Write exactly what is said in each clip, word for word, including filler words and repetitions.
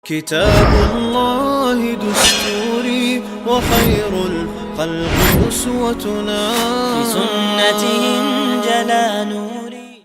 كتاب الله دستوري، وخير الخلق أسوتنا. بسنته انجلى نوري.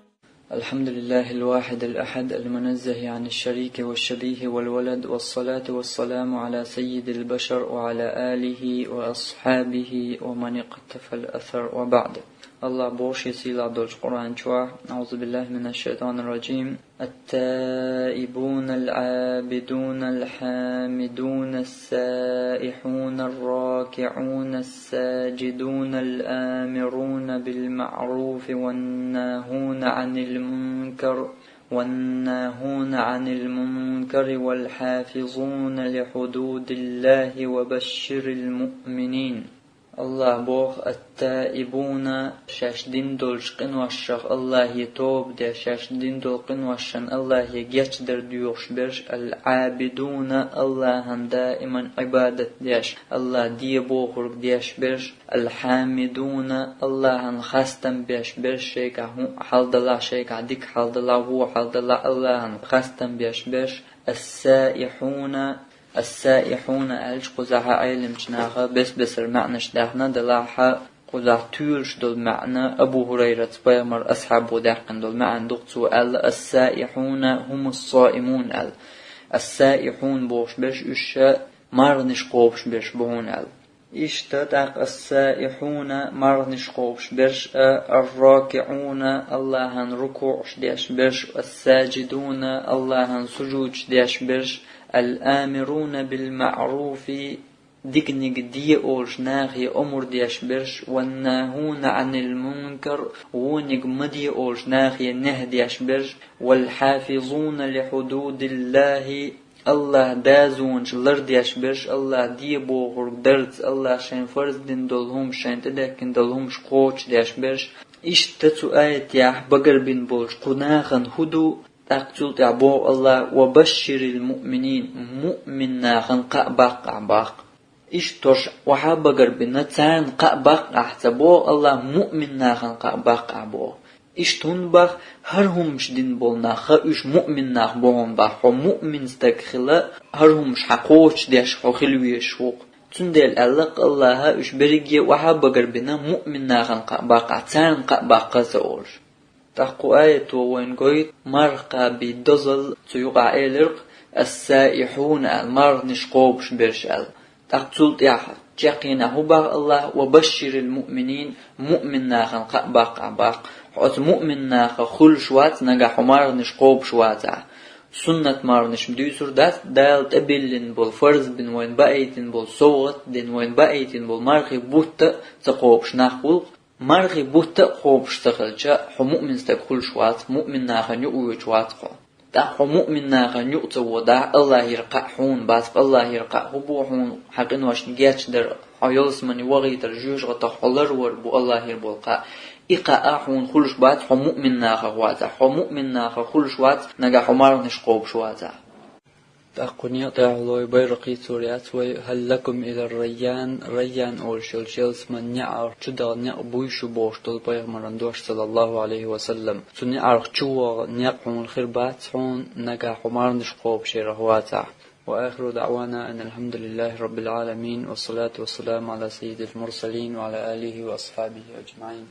الحمد لله الواحد الأحد المنزه عن الشريك والشبيه والولد، والصلاة والسلام على سيد البشر وعلى آله وأصحابه ومن اقتفى الأثر، وبعد. Аллах боху шен сийлахь долчу Къуръан чохь: أعوذ بالله من الشيطان الرجيم. التائبون العابدون الحامدون السائحون الراكعون الساجدون الآمرون بالمعروف والناهون عن المنكر، والناهون عن المنكر والحافظون لحدود الله وبشر المؤمنين. Аллах боху: التائبون, шаьш дина долчу къиношех Аллахе тоба деш, шаьш дина долу къиношна Аллахе гечдар доьхуш берш, العابدون, Аллахьан даиман Ӏибадат деш, Аллах де бохург деш берш, الحامدون, Аллахьан хастам беш берш, шайгахь хӀун хьал далахь, шайгахь дика хьал далахь, вон хьал далахь, Аллахьан хастам беш берш, السائحون, السائحون аьлча, кхузахь Ӏеламчу наха бес-бесара маьӀнаш даьхна, делахь а кхузахь туьйлуш долу маьӀна, Абу ХӀурайрас, пайхамаран асхьабо даьккхина долу маьӀна ду-кх. Цо аьлла: السائحون هم الصائمون аьлла. السائحون бохуш берш уьш ша марханаш кхобуш берш бу хьуна аьлла. Иштта тӀаккха السائحون, марханаш кхобуш берш а, الراكعون, Аллахьан рукуӀаш деш берш, الساجدون, Аллахьан сужудаш деш берш, الآمرون بالمعروف, диканиг де олуш, нахе омра деш берш, والناهون عن المنكر, вониг ма де олуш, нахе нахьи деш берш, والحافظون لحدود الله, Аллах дазонаш лардеш берш, Аллах де бохург дарца, Аллах шайн фарз дина долу хӀумаш, шайн тӀедехкина долу хӀумаш кхочушдеш берш. Иштта цу аятехь багарбина болчу кху нахана хӀун ду, тӀаккха цул тӀаьхьа боху Аллах: وبشر المؤمنين, муъмин нахана кхаъ баккха ахь боху. Иштта уьш охьа багарбина, царна кхаъ баккха ахь ца боху Аллах, муъмин нахана кхаъ баккха ахь боху. Иштта хӀунда боху, хӀара хӀумаш дина болу нах, ха, уьш муъмин нах бу хьуна боху. Хьо муъмин стаг хила, хӀара хӀумаш хьан кхочушдеш хьо хила везаш ву-кх. Цундела аьлла-кх Аллаха, уьш берриге охьа багарбина, муъмин нахана кхаъ баккха ахь, царна кхаъ баккха ца олуш. ТӀаккха кху аято вайна гойту марха кхаба дозалла, цу юкъахь элира-кх: السائحون аьлла, марханаш кхобуш берш аьлла. ТӀаккха цул тӀаьхьа чекхйина хӀун боху Аллаха: وبشر المؤمنين, муъмин нахана кхаъ баккха ахь боху. Хьо оцу муъмин нахах хуьлуш вац, нагахь хьо марханаш кхобуш вацахь. Суннат марханаш дуьйцур дац, Дала тӀебиллина болу, фарз бина вайна баийтина болу, совгӀат дина вайна баийтина болу мархи бутт а ца кхобуш нах ву-кх. Мархи бутт а кхобуш ца хилча, хьо муъмин стаг хуьлуш вац, муъмин нахана юкъа воьдуш вац хьо. ТӀаккха хьо муъмин нахана юкъа ца водахь, Аллахера кхаъ хьуна бац-кх, Аллахера кхаъ хӀун бу хьуна, хьан къиношна гечдар, хьо ялсамане вахийтар, жоьжахатех хьо ларвар бу Аллахера болу кхаъ. И кхаъ а хьуна хуьлуш бац, хьо муъмин нахах вацахь, хьо муъмин нахах хуьлуш вац, нагахь хьо марханаш кхобуш вацахь. ТӀаккха кху некъа тӀехь лой Байракъи цо яц вай: هل لكم إلى الريان, Райян олуш йолчу ялсаманин неӀарх чу даха некъ буй шун бохуш долу пайхамаран дош, саллаллаху Ӏалайхи ва саллам. Цу неӀарх чу ваха некъ хьуна хир бац хьуна, нагахь хьо марханаш кхобуш ерах вацахь. وآخر دعوانا أن الحمد لله رب العالمين، والصلاة والسلام على سيد المرسلين وعلى آله وأصحابه أجمعين.